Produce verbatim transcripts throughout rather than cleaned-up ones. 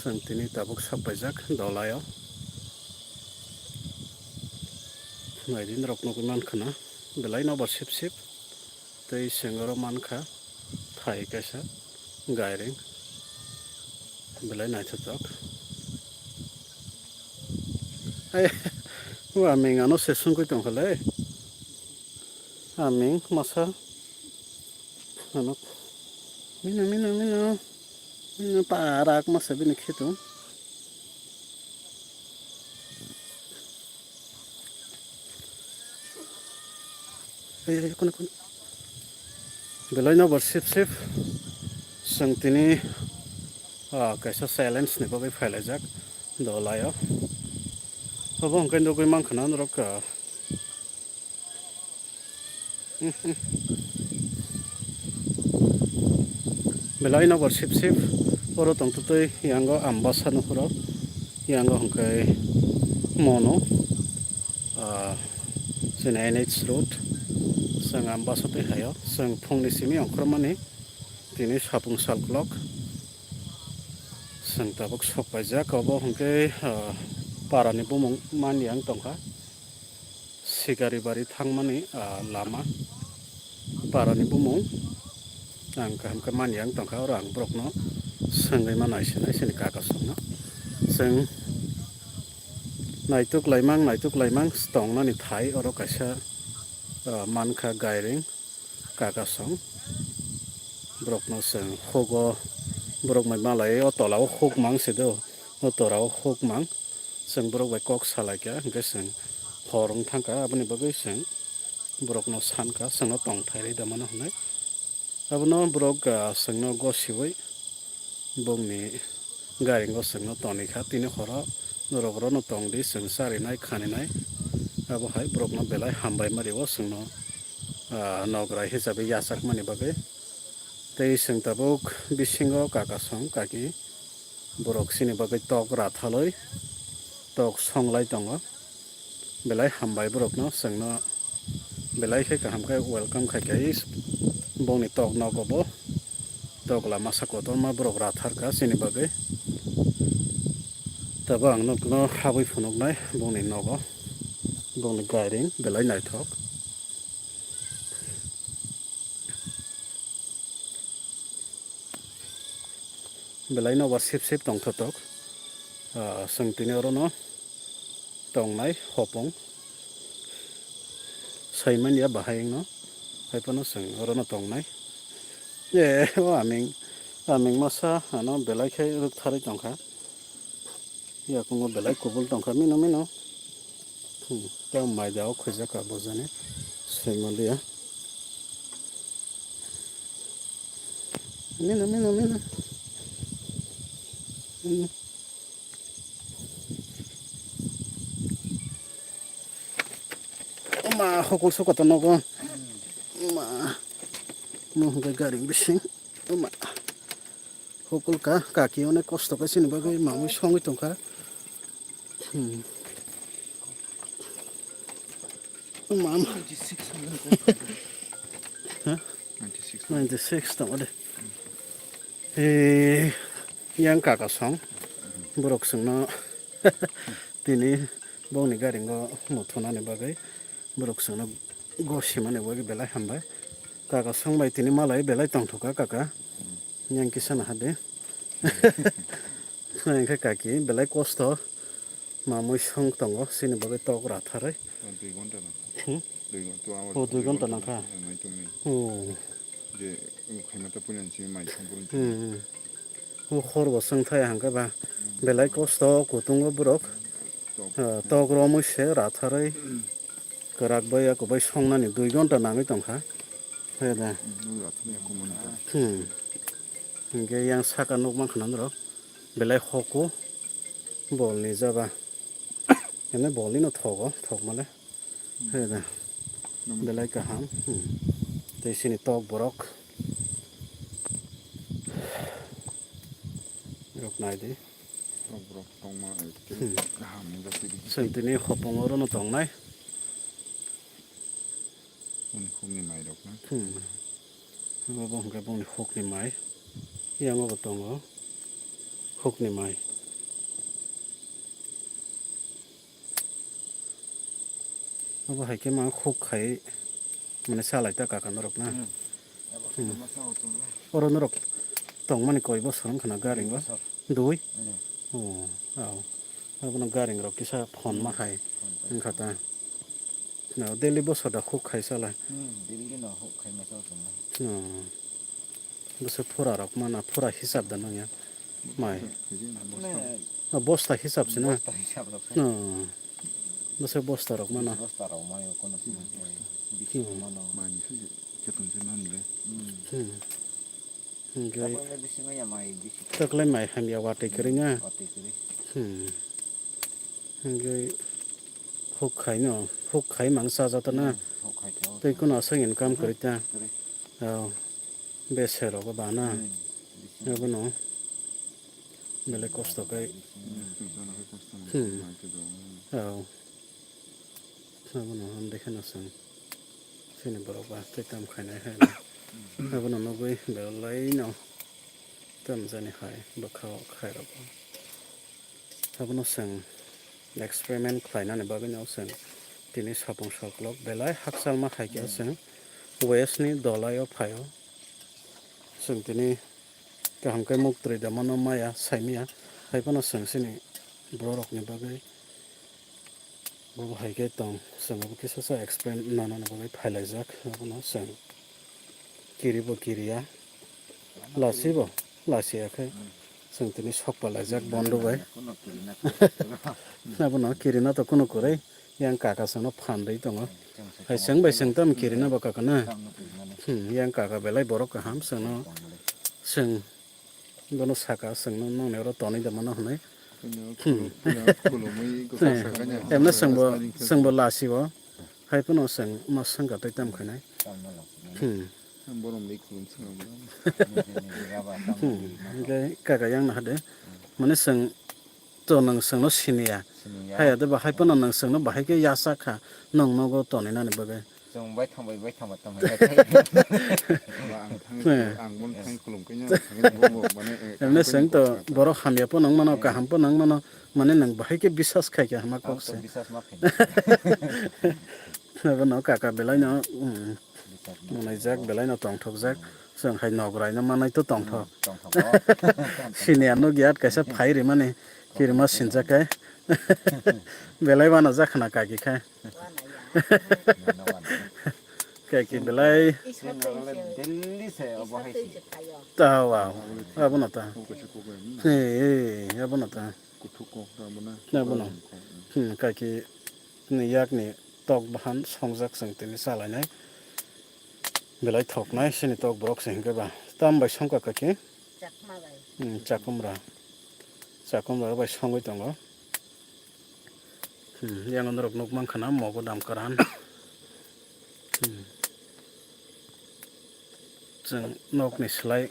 Chwng tini tabuk sok paijak dolai o. Naidi norok nugwi mankha na, belai nobar sip sip. Tei chwng oro mankha thai kaisa gairing, belai naithotok. Ai, o aming ano se sungwi tongkha le. Aming masa ano mino, mino, mino, mino parak masa bini khitung. Ei, ei, kono, kono. Belai nobar sip sip. Chwng tini, ah, kaisa challenge ni bagwi phailaijak dolai o. Obo hwnkhe nugwi mankha na norok, ah, belai nobar sip sip. Oro tongtwtwi yango Ambasa nukhoro, yango hwnkhe mono, ah, chini N H road. Chwng Ambasa twi haio, chwng phungni simi ongkhormani tini sapung salkolok. Chwng tabuk sok paijak, obo hwnkhe, ah, parani bumung manyang tongkha. Sikari bari thangmani, ah, lama parani bumung ang kaham khe manyang tongkha, oro ang borokno swngwi ma naisinai sini kakasongno. Chwng naituk laimang, naituk laimang tongnani thai oro kaisa, ah, mankha gairing kakasong. Borokno chwng hugo, borok mai malai o tola o hukmang se do, o tola o hukmang. Chwng borok bai kok salaikha, hwnkhe chwng hor wng thangkha, aboni bagwi chwng borokno sankha, chwngno tongthai rwi da mano hwnwi. Abono borok, ah, chwngno gosiwi bongni gairingo chwngno tonikha, tini horo norok rono tongdi, chwng charinai khaninai. Abo hai borokno belai hambai ma rio chwngno, ah, nograi hisabe yachakmani bagwi. Tei chwng tabuk bisingo kakasong kaki borok chini bagwi tok rathalwi tok songlai tongo. Belai hambai borokno, chwngno belai khe kaham khe welcome khai khai bongni tok nogo bo. Tok lama sa kotorma borok ratharkha chini bagwi. Tabo ang nokno habwi phunuknai bongni nogo, bongni gairing belai naithok. Belai nobar sip sip tongthotok. Ah, chwng tini orono tongnai hopong. Saimanya bahai wngno. Haiphano chwng orono tongnai. E, o aming, aming masa ano belai khe rwktharwi tongkha. Yakungo belai kubul tongkha mino mino. Hmm, tei maida o khuijak ka bojani. Saimanliya. Mino, mino, mino. Hmm. Oma, hokol sokota nogo. Oma. Mo hwnkhe gari bising. Oma. Hokol ka, kaki onek kosto khe chini bagwi mamwi songwi tongkha. Hmm. Oma. Ha? Ninety six tongode. Eh, yang kaka song. Borok chwngno tini bongni garingo muthunani bagwi borok chwngno gosimani bagwi belai hambai. Kaka song bai tini malai belai tongthokha kaka. Yang kisa naha de. Hwnkhe kaki belai kosto. Mamwi song tongo, chini bagwi tok ratharwi. Dui ghonta nang. Hmm? Dui ghonta, o, dui ghonta nangkha. Nai tongni. O. Je, khaima ta puila ni simi mai song purun. Hmm, hmm. O hor bo chwng thai hangkhe ba. Hmm. Belai kosto kutungo borok. Tok. Ah, tok romwi se ratharwi. Hmm. Kwrak bai ya kwbai songnani dui ghonta nangwi tongkha. He da. Hmm, o ratharwi ya kumani ta. Hmm. Hingke yang saka nuk mankha na norok. Belai hoko. Bol ni jaba. Ene bol ni no thogo, thok male. Hmm. He da. Belai kaham. Hmm. Tei sini tok borok. Rok nai di. Tok borok tongma, eh, hmm, kaham ni jati di. Seng tini hopong oro no tongnai. Boni hukni mai rok na. Hmm. Bo bo hwnkhe bongni hukni mai. Yang bo tongo. Hukni mai. Obo hai khe ma huk khai mane salai ta kaka norok na. Hmm. Oro norok tongmani koi bosor wngkha na garing o? Dui? Hmm. Oh, oh. Abono garing rok kisa phon ma hai wngkha ta. No, daily bosor da huk khai salai. Hmm, daily no huk khai ma chao chwng. Hmm. Bwswk phura rok mana, phura hisab da nang ya? Mai. Bosta. Oh, bosta hisab se na? Bosta hisab rok se. Oh. Bwswk bosta rok mana? Bosta rok mai kono sini. Hmm. Bisi mano. Mai ni se khetung se man le. Hmm. Hmm. Hingke. Taklai le bisi mai ya mai bisi. Taklai mai hamya watwi kwrwi na? Hmm, watwi kwrwi. Hmm. Hingke huk khai no, huk khai mang sa jata na? Hmm, huk khai chao. Tei kono aswk income kwrwi ta? Kwrwi. Oh. Bese rogo ba na? Hmm. Abono belai kosto kai. Hmm. Oh. Abono ang dekhe no chwng. Chini borok ba tei tam khainai hai. Abono nugwi belai no tam jani hai bwkha o khai rok. Abono chwng experiment khlainani bagwi no chwng tini sapung soklok belai hakchal ma hai khe chwng west ni dolai o phai o. Chwng tini kaham khe muktwi da mano maya saimaya hai phano chwng chini borok ni bagwi bo hai khe tong chwng abo kisa sa experiment nanani bagwi phai laijak abono chwng kiri bo kiriya lasi bo lasi ya khe chwng tini sok pa laijak bondo bai abono kirina to kuno kwrwi. Yang kaka chwngno phan rwi tongo. Hai chwng bai chwng tamo kirina bo kaka na? Hmm, yang kaka belai borok kaham chwngno chwng bono saka chwngno nongni oro tonwi da mano hwnwi. Hmm. Emno chwngbo chwngbo lasi o. Hai phano chwng ma swngkha tei tamo khainai. Hmm. Hmm. Hwnkhe kaka yang no hade. Mane chwng to nwng chwngno siniya. Siniya. Haiya de bahai phano nwng chwngno bahai khe yachak kha nwng nogo toninani bagwi. Chwng bai thang bai bai thang bai tong hai. Ba ang thang, ang bono thang khulum kanya, thang bo bo mane, eh, emne chwng to borok hamya phano wng mano, kaham phano wng mano, mane nwng bahai khe bisas khai khe hama kok se. Bisas ma khai. Abo no kaka belai no, um, bisas ma khai. Mwnai jak belai no tongthok jak. Chwng hai nograi no manai to tongthok. Hmm, tongthok. Siniya nugya kaisa phai rimani kirima sinjak kai. Belai bana jakhna kaki khai. Kaki belai. Delhi se obo hai si. Ta wow. Abono ta. He, he, abono ta. Kuthuk kok ta abono. Abono. Hmm, kaki ni yak ni tok bahan songjak chwng tini chalainai. Belai thoknai sini tok borok se hinkhe ba. Tam bai songkha kaki? Chakma bai. Hmm, chakumra. Chakumra bai songwi tongo. Hmm, yang norok nuk mankha na mogo dam karan. Hmm. Chwng nokni slai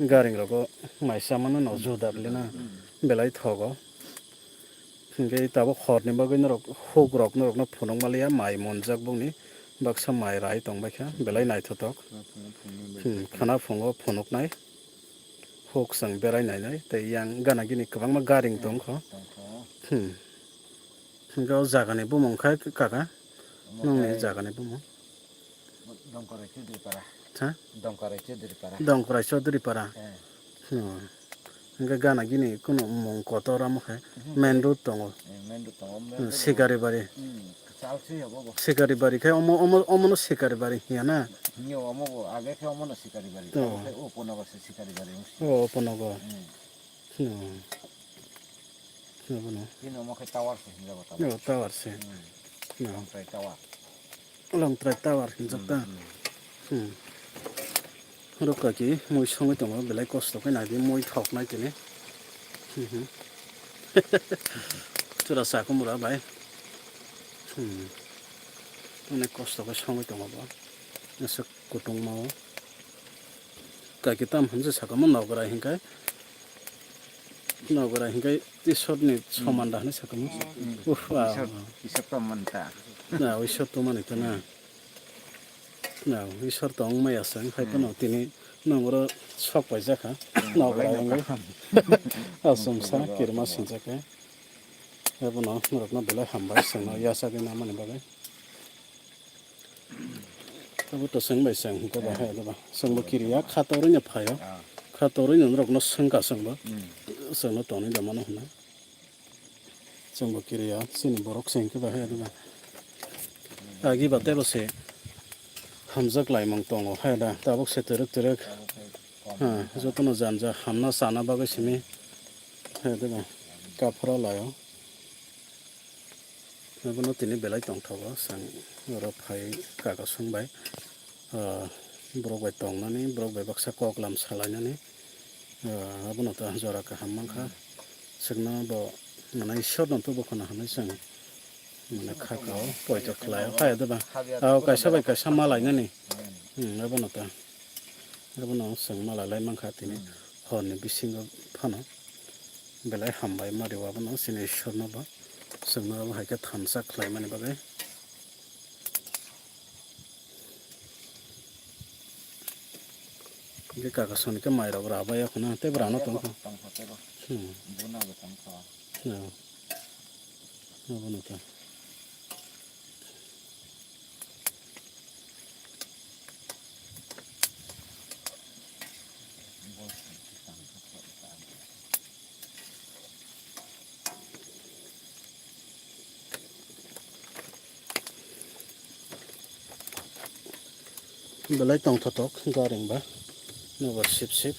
garing rogo mai chamano no juda bwlina belai thogo. Hingke tabuk horni bagwi norok hukrok norokno phunuk maliya, mai monjak bokni baksa mai rai tongbaikha, belai naithotok. Hmm, khana phungo phunuknai, huk chwng berai nainai, tei yang gana gini kwbangma garing tongkho. Hmm. Hingke o jagani bumung kha kaka? Nongni jagani bumung? Dongkorai Chaudhuripara. Ha? Dongkorai Chaudhuripara. Dongkorai Chaudhuripara. Eh. Hmm. Hingke gana gini kunu mung kotor amo khe main road tongo. Eh, main road tongo. Hmm, Sikaribari. Hmm, chal se abo bo. Sikaribari khe omo, omo, omono Sikaribari hiya na? Hiyo omo bo, age khe omono Sikaribari. Oh. Abo khe Uponogo se Sikaribari wngsi. Oh, Uponogo. Hmm. Hmm. Abono. Bini omo khe tower se hinjago tower. Oh, tower se. Hmm. No. Longtrai tower. Longtrai tower hinjak ta. Hmm, hmm. Hmm. Rukaki mui songwi tongo, belai kosto khe naidi mui thok nai tini. Hmm, hmm. Chura chakumura bai. Hmm. Onek kosto khe songwi tongo bo. Aswk. Kutungma o. Kaki tam hinse sakamo nogora hinkai. Nogora hinkai Isor ni soman da hinwi sakamo. Hmm. Uf, ah. Isor, Isor to manta. Na, Isor to mani to na. Na, Isor to wng maya se, wng hai phano tini Nwng oro sok paijak kha. Nwng Nogra bai wngwi. Asumsa kirma sinjak khe. Ebono norokno belai hambai, chwngno yachagwi namani bagwi. Abo to chwng bai chwng hwnkhe ba hai ba. Chwngbo kiriya kha torwi no phaio. Ah. Kha torwi no norokno swngkha chwngbo. Hmm. Chwngno tonwi da mano hwnwi. Chwngbo kiriya, chini borok se hwnkhe ba hai ba. Agi ba tebo se hamjak laimung tongo hai da, tabuk se twrwk twrwk. Ha, jotono janja hamna chana bagwi simi hai da ba. Kaphra laio. Abono tini belai tongthogo, chwng oro phai kaka song bai. Ah, borok bai tongnani, borok bai baksa koklam salainani, ah, abono ta jora kaham mankha. Chwngno bo, mane, Ishwarno tubukhana hwnwi chwng, mane, khakao poito khlaio, hai de ba. Ah, kaisa bai kaisa malainani. Hmm, abono ta, abono chwng malailai mankha tini horni bisingo phano. Belai hambai mari abono chini Ishwarno bo. Chwngno abo hai khe thansa khlaimani bagwi. Hingke kaka soni khe mairok rabai ya khuna, tei bo rano tongkha. Tongkha, tei bo. Hmm. Buna bo tongkha. Ya. Abono ta. Belai tongthotok garing ba, nobar sip sip.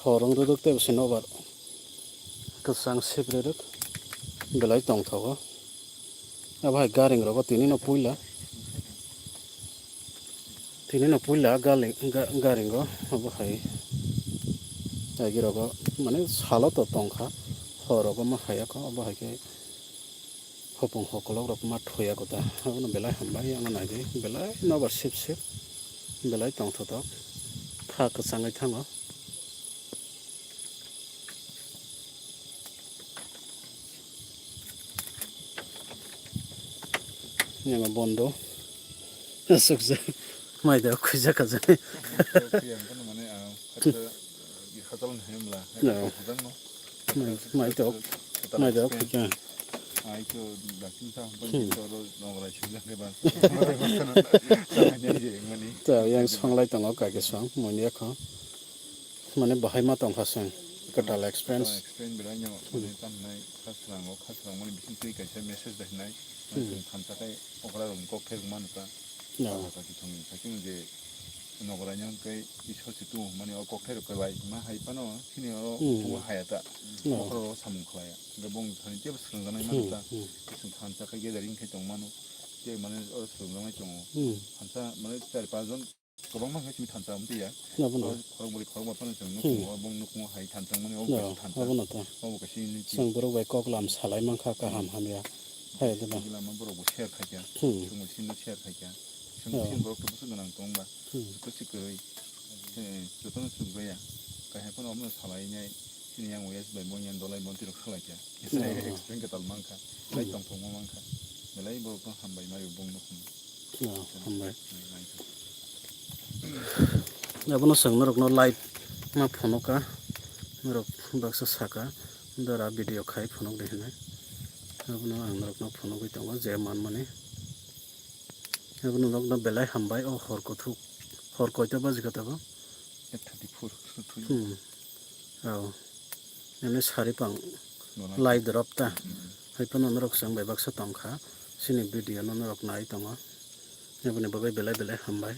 Horong rwrwk tei bwsai nobar kwchang sip rwrwk belai tongthogo. Abo hai garing rogo tini no puila. Tini no puila gali-, ga-, garingo obo hai agi rogo mane salo to tongkha, hor rogo ma haya kho obo hai khe hopong hokolok rok ma thoya kota abono belai hambai ano naidi belai nobar sip sip belai tongthotok kha kwchangwi thango. Yang bondo. Suksa. Mai da khuja kaja. Yang kan mana, ah, kata, eh, kata lan hem lah. No. Kata no. Mai, mai tok. Mai tok khuja. Ai to dakin ta, hmm, to ro nongrai sing ke ba. Mani. Ta yang songlai tongo kake song, moni akho. Mane bahai ma tongkha chwng, kwtal experience. Kwtal experience belai no, hmm, mane tamo nai, khasrango, khasrang mani bising twi kaisa message da hinai, hmm, chwng thansa khai okra rok ni kok thai rwma nukha. No. Kaki thong ni thakhe je nogora nyang kai Ishwar se tu mani o kok thai rok kai bai ma hai pano sini oro, hmm, o haya ta. No. Okra ro samung khlaya. Ga bong thani tebo swrwngjanai, hmm, manu ta. Hmm. Chwng thansa khai gathering khai tong mano. Te mane oro swrwngjanai tongo. Hmm. Thansa mane char panch jon. Kwbangma khe simi thansa wng twi ya. Abono. Khorok bwrwi khorok ba phano chwng, hmm, nukhungo, bong nukhungo hai thansa wngmani, obo, no, kaisa thansa. Abono to. Obo kaisa unity. Chwng borok bai kok lam salai mankha kaham, hmm, hamya. Hai de ba. Lama borok bo share khaikha. Hmm. Chwng bo sini share khaikha. Chwng, oh, sini borok to bwswk gwnang tong ba. Hmm. Joto si kwrwi. Eh, jotono chukbaiya. Kahai phano omono salai nai. Sini yang wes bai bong yang dolai monti rok salai kha. Kisa, oh, explain kwtal mankha. Belai, hmm, tongthokma mankha. Belai borok no hambai mario bong nukhung. Oh, hambai. Abono chwng norokno live ma phono ka, norok baksa saka, dara video khai phunuk di hinwi. Abono ang norokno phunugwi tongo je manmani. Abono norokno belai hambai o hor kuthuk, hor koita baji kha tabuk? Eight thirty-four. Hmm. Oh. Nini sari pang lai drop ta. Hmm. Hai phano norok chwng bai baksa tongkha. Chini video no norok nai tongo. Aboni bagwi belai belai hambai.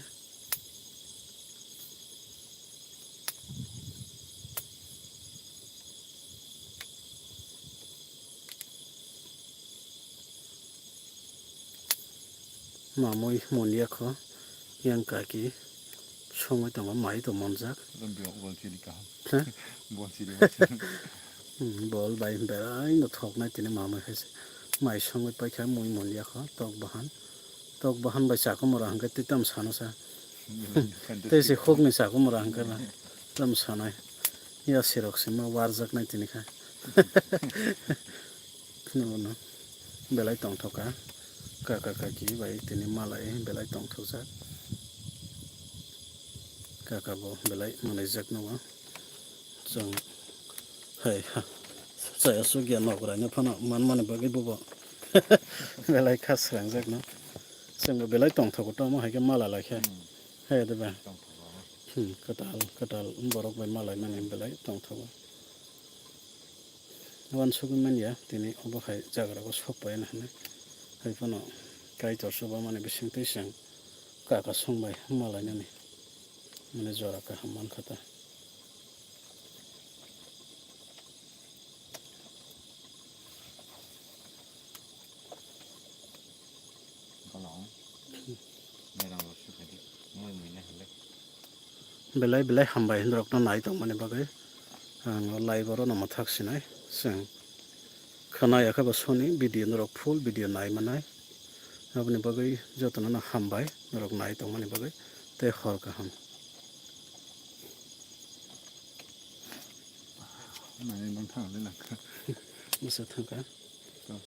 Mamui mulia kho, yang kaki songwi tongo, mai to monjak. Bol chili kaham. Ha? Bol chili, bol chili. Hmm, bol bai berai no thoknai tini mamui hai se. Mai songwi paikha mui mulia kho, tok bahan. Tok bahan bai chakumura hwnkhe twi tam sano sa. Hmm, tei se hukni chakumura hwnkhe ba tam sanai. Ya sirok sima warjaknai tini kha. Kheno bono belai tongthok kha, kaka kaki bai tini malai belai tongthokjak. Jaka bo belai manai jak no. Chwng hai ha. Chaya sugya nok raino phano man mani bagwi bubo. Belai kha srang jak no. Chwng bo belai tongthogo tomo hai khe mala lai khe. Hmm. Hai de ba. Tongthogo. Hmm, kwtal, kwtal borok bai malai mani belai tongthogo. Wansugwi manya tini obo hai jaga rogo sok pai na hinwi. Hai phano Kaitor chuba mani bising twi chwng kaka song bai malainani. Mane jora kaham mankha ta. Belai belai hambai norokno nai tongmani bagwi. Ang o live oro no mwthak sinai. Chwng khwna ya khe bo soni video norok full video nai manai. Aboni bagwi jotono no hambai norok nai tongmani bagwi tei hor kaham. Nai nang thang le nang kha. Bwsa thang kha.